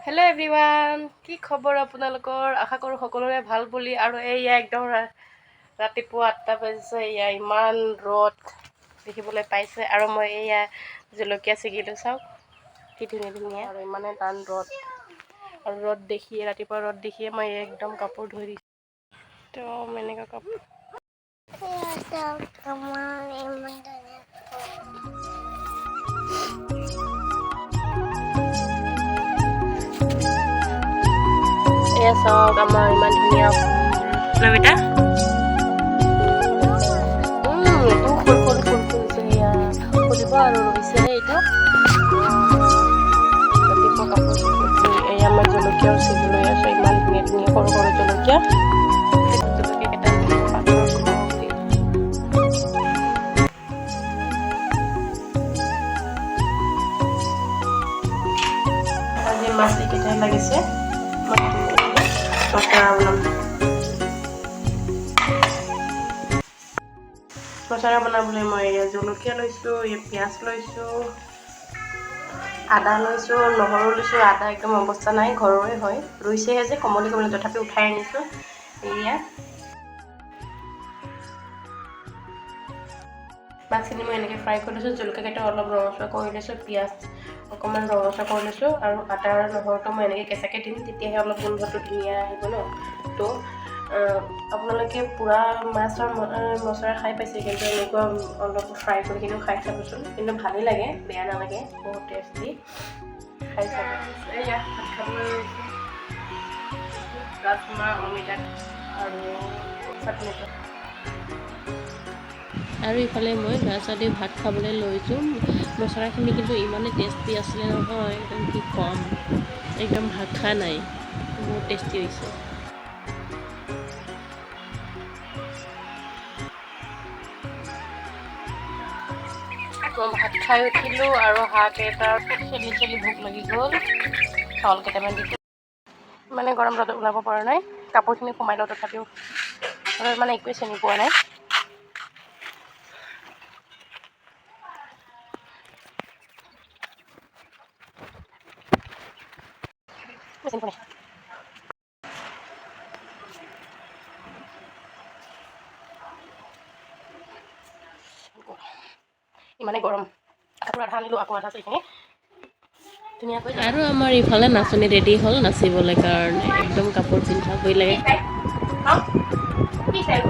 Hello' everyone, কি খবৰ আপোনালোকৰ? আশা কৰোঁ সকলোৰে ভাল বুলি। আৰু এইয়া একদম ৰাতিপুৱা 8টা বাজিছে। এয়া ইমান ৰ'দ দেখিবলৈ পাইছে। আৰু মই এইয়া জলকীয়া ছিগিলোঁ, চাওক কি ধুনীয়া ধুনীয়া। আৰু ইমানে টান ৰ'দ, আৰু ৰ'দ দেখিয়ে, ৰাতিপুৱা ৰ'দ দেখিয়ে মই একদম কাপোৰ ধুই দিছোঁ। একদম এনেকুৱা কাপোৰ। আমাৰ ইমান ধুনীয়া। এয়া চাওক, আমাৰ ইমান ধুনীয়া ফুল বেটা। এইটো সৰু সৰু ফুল ফুলিছে। এয়া ফুলিব আৰু ৰৈছেহে এইটো। ৰাতিপুৱা কাপোৰ ধুই এয়া মই জলকীয়াও ছিগি লৈ আছোঁ। ইমান ধুনীয়া ধুনীয়া সৰু সৰু জলকীয়া। জলকীয়া কেইটা পাকঘৰত সোমাওঁ বুলি। আজি মাছ এইকেইটাই লাগিছে। মছলা বনাম। মছলা বনাবলৈ মই এয়া জলকীয়া লৈছোঁ, এই পিঁয়াজ লৈছোঁ, আদা লৈছোঁ, নহৰু লৈছোঁ। আদা একদম অৱস্থা নাই, ঘৰৰে হয়, ৰুইছেহে যে কমলি কমলি, তথাপি উঠাই আনিছোঁ। এয়া মাছখিনি মই এনেকৈ ফ্ৰাই কৰি লৈছোঁ। জলকীয়াকেইটা অলপ ৰঙচুৱা কৰি লৈছোঁ, পিঁয়াজ অকণমান ৰঙচুৱা কৰি লৈছোঁ আৰু আদা আৰু নহৰুটো মই এনেকৈ কেঁচাকৈ দিম, তেতিয়াহে অলপ গোন্ধটো ধুনীয়া আহিব ন। তো আপোনালোকে পূৰা মাছৰ মছলা খাই পাইছে, কিন্তু এনেকুৱা অলপ ফ্ৰাই কৰি কিনেও খাই চাবচোন। কিন্তু ভালেই লাগে, বেয়া নালাগে, বহুত টেষ্টি। খাই চাব। এয়া ভাত খাবলৈ লৈছোঁ, ৰাজমাহ, অমিতা আৰু চাটনিটো। আৰু ইফালে মই গা চা ধুই ভাত খাবলৈ লৈছোঁ। মছলাখিনি কিন্তু ইমানেই টেষ্টি আছিলে নহয়, একদম কি ক'ম, একদম ভাষা নাই, বহুত টেষ্টি হৈছে। মই ভাত খাই উঠিলোঁ আৰু হাঁহ কেইটাৰ খেলি খেলি ভোক লাগি গ'ল। চাউল কেইটামান দিছোঁ। মানে গৰম, ৰ'দত ওলাব পৰা নাই। কাপোৰখিনি সোমাই লওঁ, তথাপিও ৰ'দত মানে একোৱে চিনি পোৱা নাই। চিনি পোৱা নাই। ইমানে গৰম, কাপোৰ আধা আনিলোঁ, আকৌ আধা আছে, এইখিনি ধুনীয়াকৈ। আৰু আমাৰ ইফালে নাচনী ৰেডি হ'ল নাচিবলৈ কাৰণে, একদম কাপোৰ পিন্ধাবই লাগে। কি চাই?